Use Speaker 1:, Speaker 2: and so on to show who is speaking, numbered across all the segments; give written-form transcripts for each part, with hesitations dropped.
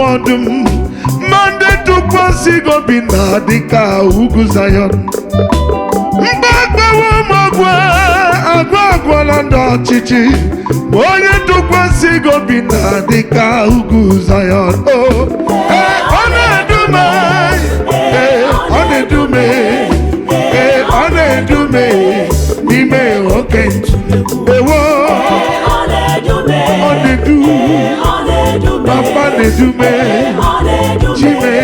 Speaker 1: Ọdụm ma ndị tụkwasị gị obi na-adị ka ugwu Zayọn. Mgbagbawa ụmụagwụ agwụ agwụla ndị ọchịchị, ma onye tụkwasị gị obi na-adị ka ugwu Zayọn. O ee, ọ na-edume, ee, ọ na-edume, ee, ọ na-edume n'ime oke ntu. Ewo,
Speaker 2: Ọ na-edume,
Speaker 1: ọ na-edu,
Speaker 2: ọ na-edume,
Speaker 1: papa na-edume,
Speaker 2: ọ na-edume,
Speaker 1: chime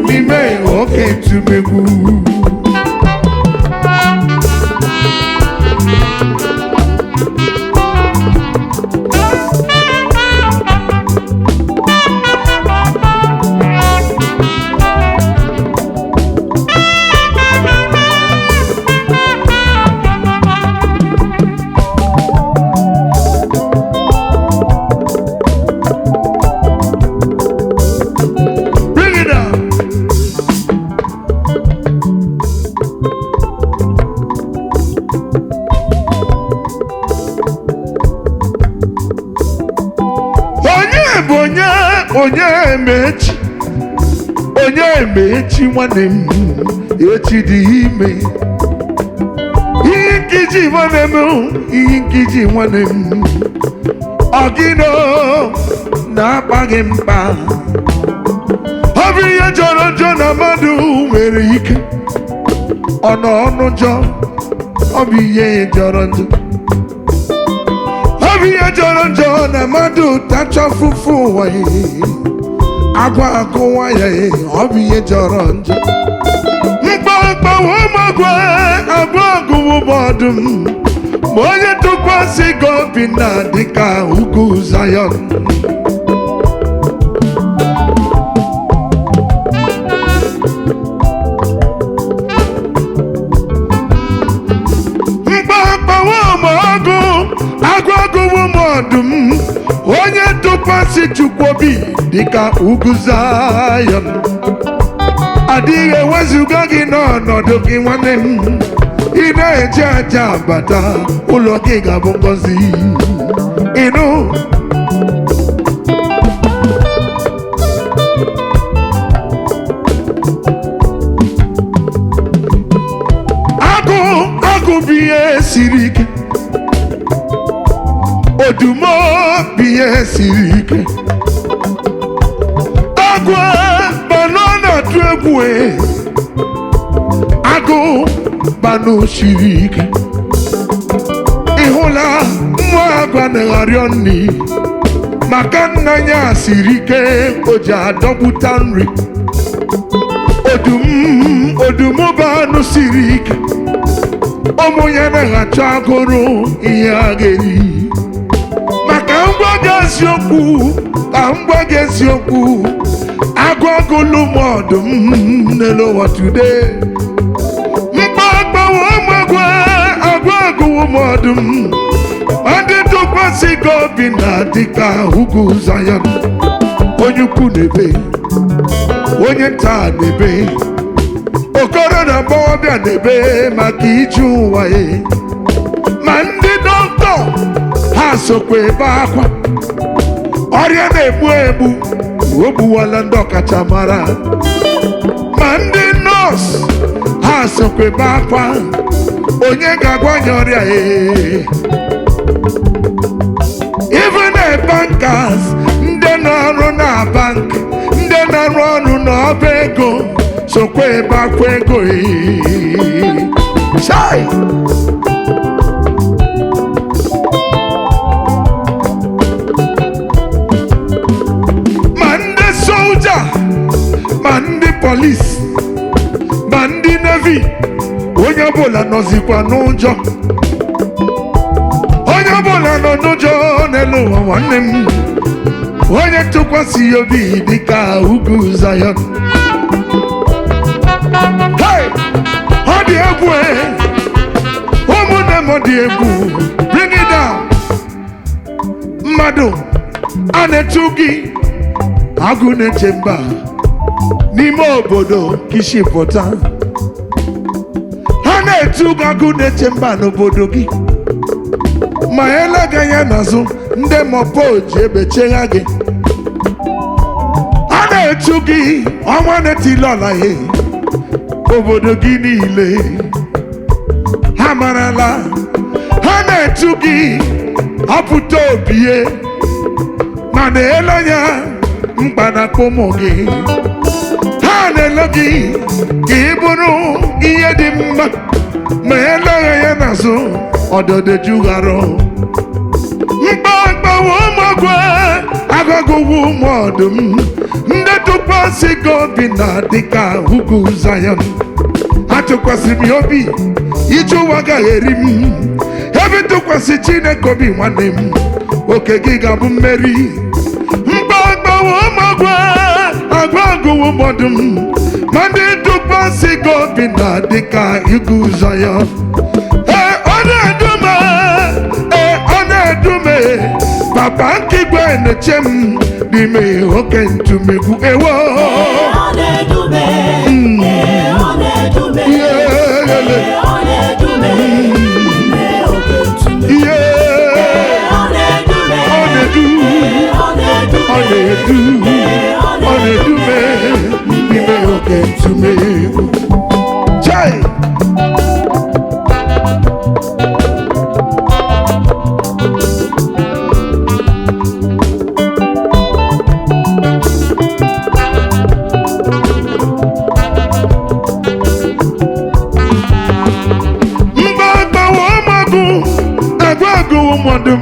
Speaker 1: n'ime oke ntumegwu. Bring it up. Onye bụ onye, onye mechi, onye mechi nwanne m, echi dị ime. Ihe nkiji nwanne m, ihe nkiji nwanne m, ọgịnọ na-akpa gị mkpa. Ọ bụ ihe jọrọ njọ na mmadụ nwere ike ọ nọ ọnụ njọ. Ọ bụ ihe jọrọ njọ, ọ bụ ihe jọrọ njọ na mmadụ tacha afụfụ ụwa ya, agwa akụwa ya. Ọ bụ ihe jọrọ njọ. Mkpamkpa ụmụagwụ agwụ agụwụ bụ ọdụm, ma onye tụkwasị gị obi na dịka ugwu Zayọn. Mkpamkpawa ụmụagụ agụ agụwo m ọdụm, onye tụkwasị Chukwu obi dịka ugwu Zayọn. Adịghị ewezuga gị n'ọnọdụ gị nwanne m. Ị na-eji aja abata ụlọ gị ga-abụ ngọzi ịnụ. Agụ agụ bụ ihe siri ike, odumo bụ ihe siri ike. Agụ banụ na-atụ egwu e. Agụ banụ siri ike. Ị hụla nwa agwa na-arịọ nri maka nna ya siri ike, o ji adọgbuta nri. Odum, odum bụ anụ siri ike. Ụmụ ya na-achọ agụrụ ihe a ga-eri. Maka ngwa gị eziokwu, ka ngwa gị eziokwu, agụ agụlụ m ọdụm n'elu ụwa today. Mkpakpawa ụmụagwụ agụ agụwụ m ọdụm, ma ndị tụkwasị gị obi na dịka ugwu Zayọn. Onye ukwu na-ebe, onye nta na-ebe, okoro na agbọghọbịa na-ebe maka ije ụwa ya. Ma ndị dọkịta ha sokwa ebe akwa. Ọrịa na-egbu egbu o gbuwala ndị ọkachamara. Ma ndị nọọsụ ha sokwa ebe akwa. Onye ga-agwanye ọrịa ya? Even the bankers, ndị na-arụ na bank, ndị na-arụ ọrụ n'ọba ego sokwa ebe akwa ego. Chai! Ma ndị soldier, ma ndị polisi, ma ndị navy, onye ọbụla nọzikwa n'ụjọ. Onye ọbụla nọ n'ụjọ n'elu ụwa nwanne m. Onye tụkwasị ya obi dịka ugwu Zayọn. Hey! Ọ dị egwu. Ọ dị egwu. Bring it down. Mmadụ a na-etu gị agụ na-eche mba n'ime obodo kishi pụta. Ha na-etu gị agụ na-eche mba n'obodo gị, ma elega anya n'azụ, ndị mopo ji ebechegha gị. A na-etu gị ọnwa na-etili ọla ya obodo gị niile ha marala. Ha na-etu gị ọpụta obie, mana ele anya mkpanaka ụmụ gị. Ha na-ele gị ka ị bụrụ ihe dị mma, ma eleghị anya n'azụ, ọdọdejugharụ mkpakpawa ụmụagwa agagụwa ụmụ ọdụm. Ndị tụkwasị gị obi na dịka ugwu Zion. Atụkwasịrị m ya obi, ije ụwa agaghị eri m. Ebe tụkwasị Chineke obi, nwanne m, oke gị ga-abụ mmeri. Mkpakpawa ụmụagwa agwa agụwa ụmụ ọdụm, ma ndị tụkwasị gị obi na dịka ugwu Zion. Ee, ọ na-edu m. Ee, ọ na-edu m. Papa nke igwe na-eche m n'ime oke ntụmegwu ewo.
Speaker 2: Ọ na-edu m. Ee, ọ na-edu m.
Speaker 1: Ihe.
Speaker 2: Ee, ọ na-edu m. Ee, oke ntụme.
Speaker 1: Ihe.
Speaker 2: Ee, ọ na-edu m.
Speaker 1: Ọ na-edu.
Speaker 2: Ee, ọ na-edu m.
Speaker 1: Ọ na-edu.
Speaker 2: Ee,
Speaker 1: ọ na-edu m n'ime oke ntụmegwu. Chai! Mgbagbawa ụmụagụ agụ agụ ụmụọdụm,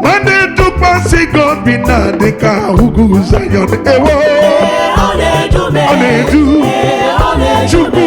Speaker 1: ma ndị tụkwasị gị obi na dịka ugwu Zion ewo.
Speaker 2: Ee, ọ na-edu m.
Speaker 1: Ọ na-edu.
Speaker 2: Ee, ọ na-edu m.
Speaker 1: Chukwu.